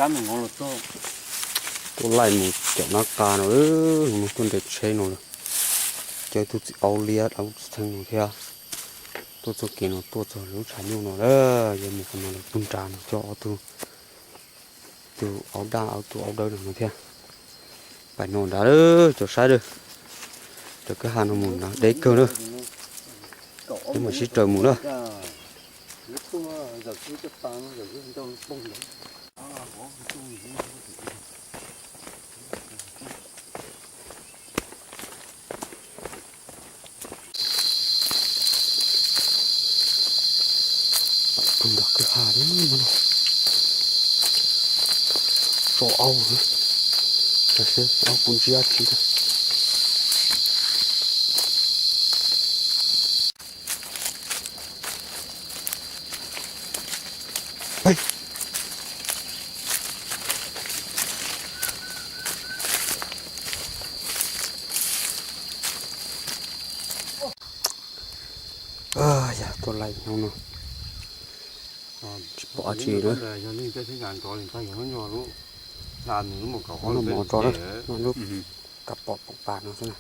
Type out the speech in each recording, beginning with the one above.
Tuaj laij mus caum nab qa no, tuaj nres tsheb no lawm. Cov tug txiv aub liab aub txheeb no thiab. Tuaj txoj kev no tuaj txog lub tshav nyuj no lawm, yuav mus qhov no lawm pug nrad no coj ob tug, tus aub daj aub, tus aub dawb no thiab. Pais no nrad lawm cov saib lawm. Raws kwj ha no mus no deb kawg na. Peb mam sib raws mus na. Nram kwj ha no, tso aub, aub puv ntsib dab tsi na. Yog tuaj laij hnub no tsis pom dab tsi na. Hnub no mus tso na, lub kab pom pom pas no xwb na.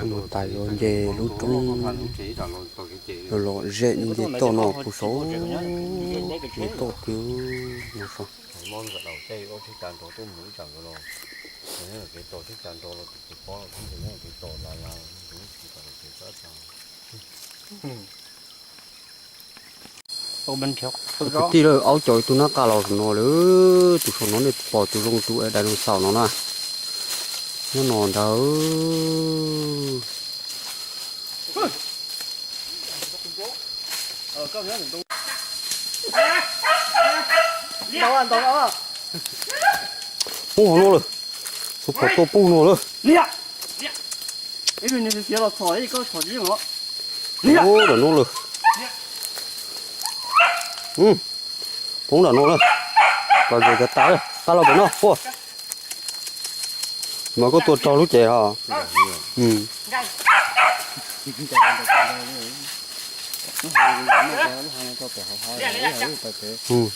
Mus tas yuav nce lub roob, los los zem nce toj no puv saud, nce toj twg no so. Kwv tij lawm, aub caum ib tug nab qa los saum no lawm, tus saum no nej pom tus zoo tus dinosaur no na. Nyob no ntag. Poob hauv no lawm. Tus phom tuaj poob no lawm. Poob nram no lawm. Poob nram no lawm. Kom zem cov tas, qa los pem no, puag. Mas koj tua raug lub cev os.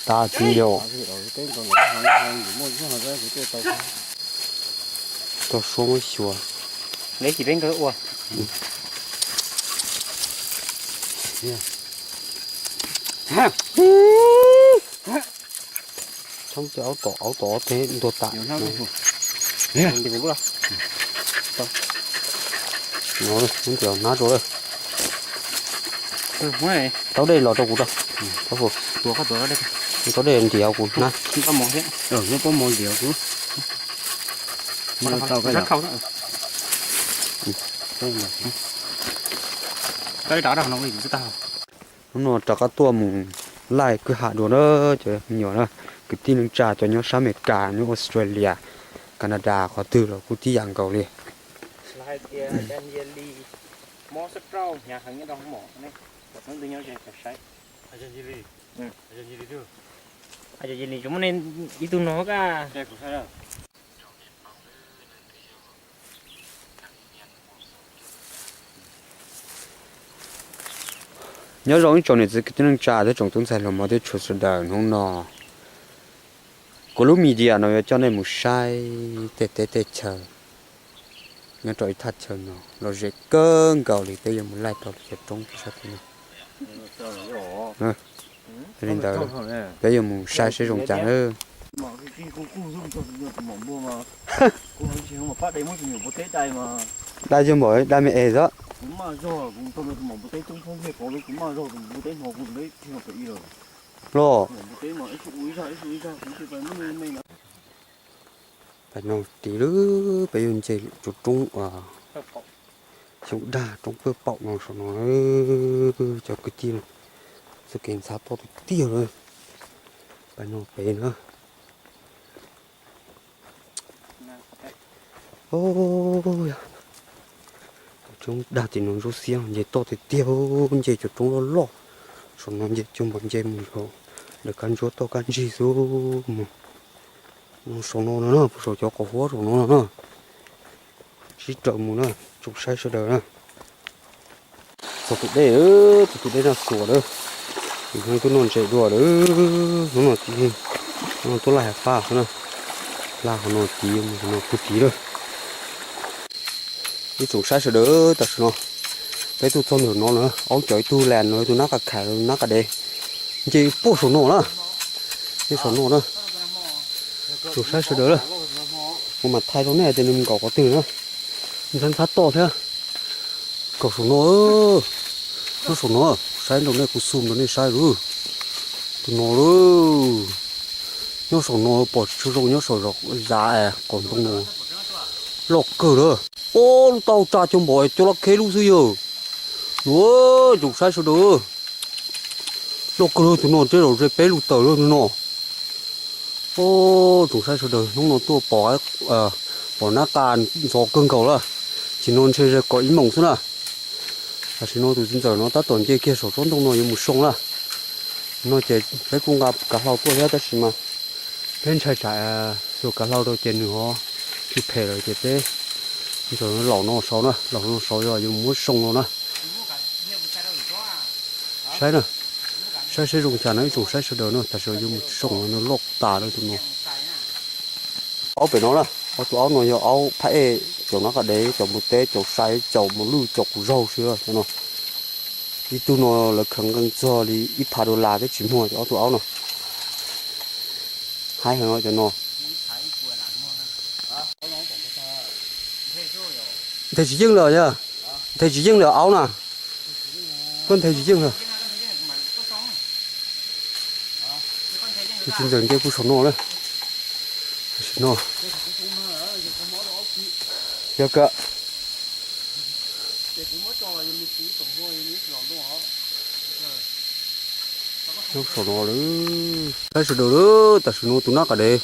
Tas tsis yog. Tau suab muab xyuas. Leb tsis peb nkawd ua. Txhob cia aub tom, aub tom ob teg ntuag tas. Hnab rau lawm. Taub dej los rau kuv rau. Taub dej ntiav kuv hnab. Hnub no rov qab tuaj mus laij kwj ha dua na cov me nyuam na, kwv tij neej tsa cov nyob sab Amelikas, nyob Australia, Canada qhov twg los kuj tib yam nkaus li. Ib tug no ka. Nyob zoo ib tsoom niam txiv kwv tij neej tsa thiab tsoom tub ntxhais hluas hmov thiab tshua sawv daws, hnub no kuv lub media no yuav coj nej mus saib tej teb tej chaw nyob rau ib thaj chaw no lom zem kawg nkaus li, peb yuav mus laij rau lub cov roob pem sab tim no. Yog li ntawd peb yuav mus saib seb zoo cas nawb. Dai yog npaum dai me es xwb. Los, pais no tid lawm peb yuav nce tsuas roob uas xyoo dag, roob pawg paum no saum no, cov kwv tij, txoj kev ntxhab toj tiag tiag lawm. Pais no pem na. Cov roob dag tim no ntsuab xiab nce toj tiag tiag, nce cov roob loj loj saum no nce cuag npaum nce mus lawm kab ntsuab toj kab ntsig xwb mus. Saum no no na, puag saum cov qhov huab saum no no na. Sib raws mus na, tsoom saib sawv daws na. Txog tus dej, txog tus dej Naj Xuas lawm. Hnub twb noj ntses dua lawm, hnub no ces Tuaj laj hav fab xwb na, laj qhov no tid mus qhov no puag tid lawm. Ib tsoom saib sawv daws, tam sim no peb tuaj txog ntawm no na, aub cov ib tug las no, tus nab qa kham, nab qa dev, nce puag saum no na, nce saum no na. Tsoom saib sawv daws na, kuv mam thaij rau nej tias nws nkaum qhov twg na, ntxhab ntxhab toj thiab. Nkaum saum no, nyob saum no, saib rau nej, kuv zoom rau nej saib lauj. Tus no lauj, nyob saum no pom tsis tshua zoo, nyob saum zos yav es qaum ntoo no. Loj kawg lawm. Ob lub taub hau tsa cog npaum cov laj kheb lub xwb yog. Nuav, tsoom saib sawv daws, loj kawg lawm, tus no ntseb zaum ze peb lub taws lawm no. Tsoom saib sawv daws, hnub no tuaj pom, pom nab qa ntxhov kawg nkaus lawm. Tam sim no ntshe ze kaum ib moos xwb na. Tam sim no tus txiv ntxawm no tab tom nce kiag saum tsob ntoo no yuav mus soo lawm. No ces peb kuj nqa kav hlau tuaj thiab tab sis mas peb ntshai tsam xuas kav hlau rau ces nws ho tsis phem lawm ces peb ntxawm laum no saud na, laum no saud yog yuav mus muab soo no na. Saib na, saib seb zoo cas no ib tsoom saib sawv daws na, tam sim no yuav mus soo no, loj tas lawm tus no. Aub pem no na, ob tug aub no yog aub phab ej caum nab qa dev, caum npua teb, caum sai, caum mos lwj, caum qus zaug xwb no. Ib tug no lawv khaws nqee txog li ib phav dollar thiab tsis muag cov ob tug aub no. Haib heev cov no. Nthe tsis yeej lawm yog, nthe tsis yeej lawm aub na. Koj nthe tsis yeej lawm. Tus txiv ntxawm nce puag saum no lawm. Tam sim no yog kawg. Nyob saum no lawm. Saib sawv daws lawm, tam sim no tus nab qa dev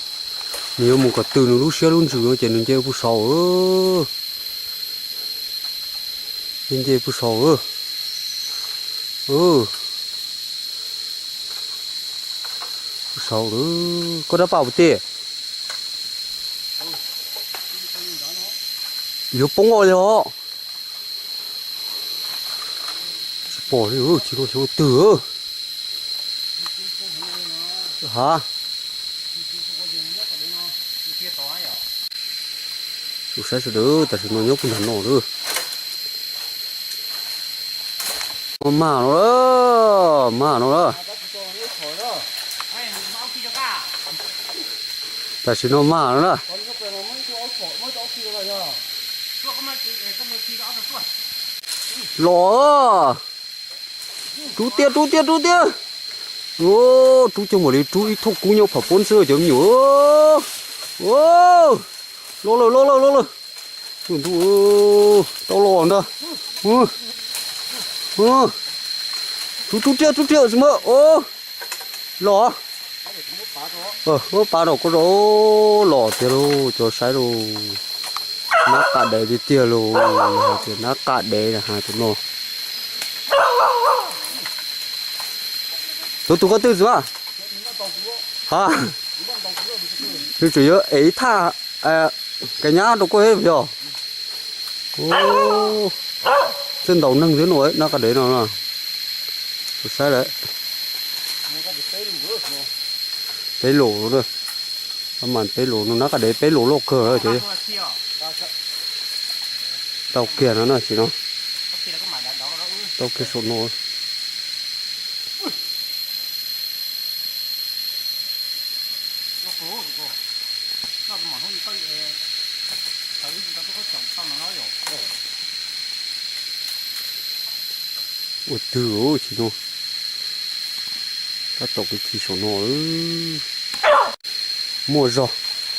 nws yuav mus kom tw nws lub siab lub ntsws no ces nws nce puag saud. Nce nce puag saud. Puag saud lawm, koj rab paj puas tij? Yuav poob os yog. Tsis pom li, tsis pom xyov twg. Ha. Tus saib sawv daws, tam sim no nyob puag nram no lawm. Mag no lawm, mag no lawm. Tam sim no mag no na. Los, rub tiag, rub tiag, rub tiag. Rub cog npaum li rub ib thooj kub nyob pham puab xwb cov me nyuam. Los lawm, los lawm, los lawm. Ntuj, tau los ntag. Rub, rub tiag, rub tiag tsis muaj. Los, muab pav rau koj zoo. Los tiag lauj, cov saib lauj. Nab qa dev tiag tiag lauj, hais tias nab qa dev na has tus no. Tus tus koj twj txiv mas. Ha, nws tseem yuav ev ib thaj kev nyab rau koj thiab yog. Txawj ntaus neeg thiab no, nab qa dev no. Saib lawm. Peb lus, mas peb lus no, nab qa dev peb lus loj kawg lawm ces. Tau kiag no na, tam sim no tau kiag saum no. Ua twg tsis no, tab tom kev khi saum no. Muaj zog,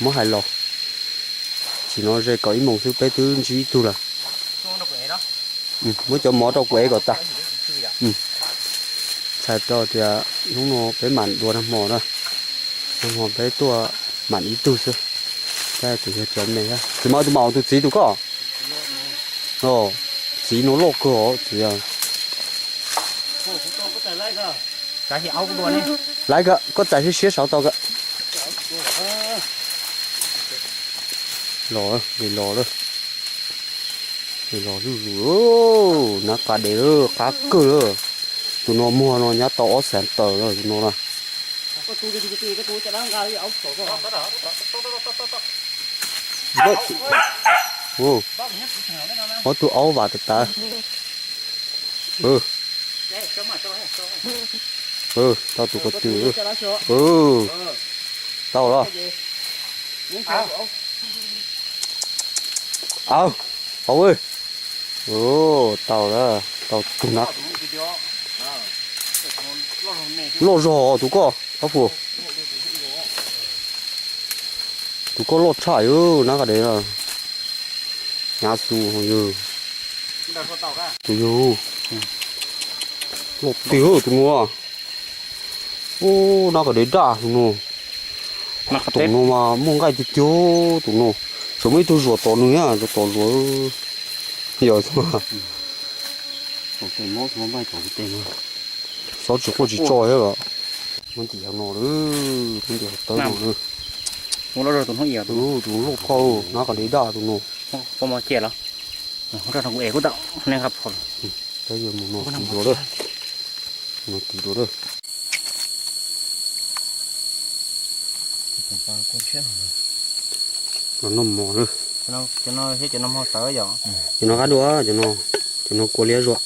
muab hais los, tsis no ze kaum ib moos xwb peb twb ntsib ib tug lawm. Muab cov mov rau kuv ev kom tas. Txhais tau tias hnub no peb mam dua nag hmo na, nag hmo peb tuaj mam ib tug xwb. Tab sis yog cov me, txiv mas tus mas tus txiv tus koj. Txiv no loj kawg os txiv. Laiv kawg, koj txais siab siab saud tau kawg. Los, los lawm. Los zuj zus, nab qa dev lawm, qab kawg lawm. Tus no muag no nyab tau ob xees tawm lawm tus no na. Ob tug aub vam tas tas. Tau tus ko tw. Tau los. Aw, aw, tau lawm, tau tus na. Loj zog tus koj, Pab Fuas. Tus koj loj tshaj yus, nab qa dev. Nyav xu yus. Tus yus. Loj tiag tus no. Ub, nab qa dev daj tus no. Tus no mas muaj nqaij tiag tiag tus no. Tshuav muaj ib tug zuam tom nws, tom zuam. Yog xov tsis quaj tsis tso thiab los. Muab ntim hauv no lawm, muab ntim hauv tawb no lawm. Tus loj koj, nab qa dev daj tus no. Peb yuav mus no tiv dua lawm. No tiv dua lawm. Los noj mov lawm. Cov no qab dua, cov no, cov no kua liab zuam.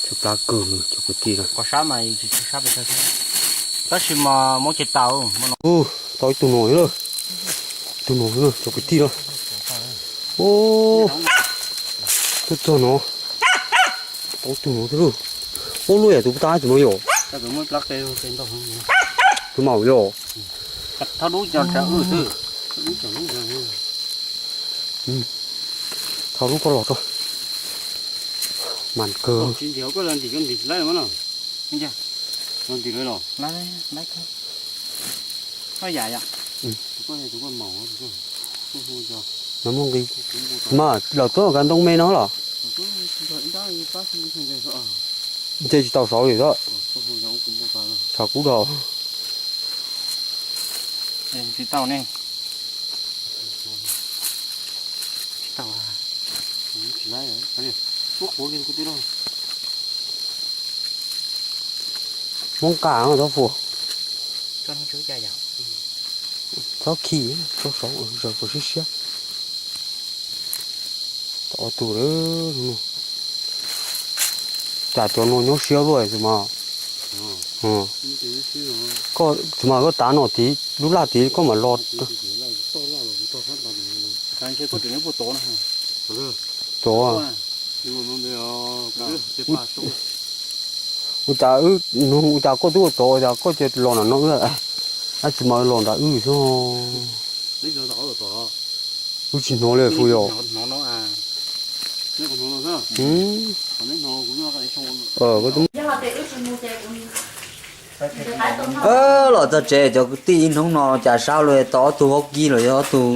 Tshaib plab kawg cov kwv tij na. Tab sis mas muab ceg tas. Ub, tau ib tug no lawm. Tug no cov kwv tij na. Ub, tuaj txog no. Tau ib tug no thiab lauj. Ub, luaj yam tus puas tag tus no yom. Tus maum yom. Thauj lub koj los tso. Mas kawg. No muaj nqi mas lawm tuaj kav ntoo me no los. Nce tsis tau saud li, tshav kub dhau. Muab nqa txhob fuas. Txhob khi, txhob saud, zaws kom siab siab. Tau ob tug lawm. Cas cov no nyob siab luaj tus mas. Koj tus mas koj tav no tid, lub laj tid koj mam los. Tod. Ua cas wb nug ua cas koj twb ua tod, ua cas koj cia los nram no wb, ab tsis mas los nram wb xwb. Wb tsis hnov li fu yom. Los txog tsev cov kwv tij, ib hnub no cas sab luaj tau ob tug vaub kib los yog ob tug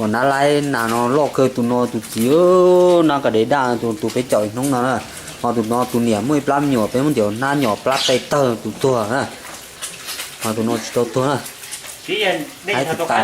uas nab laib nas no loj kawg. Tus no tus txiv, nab qa dev daj, tus peb caum ib hnub no na. Ho tus no tus niam muaj ib plab me nyuam, peb muab ntim hauv hnab nyom plab qe tawg tus tuag na. Ho tus no tsis tau tuag na. Haib tas tas.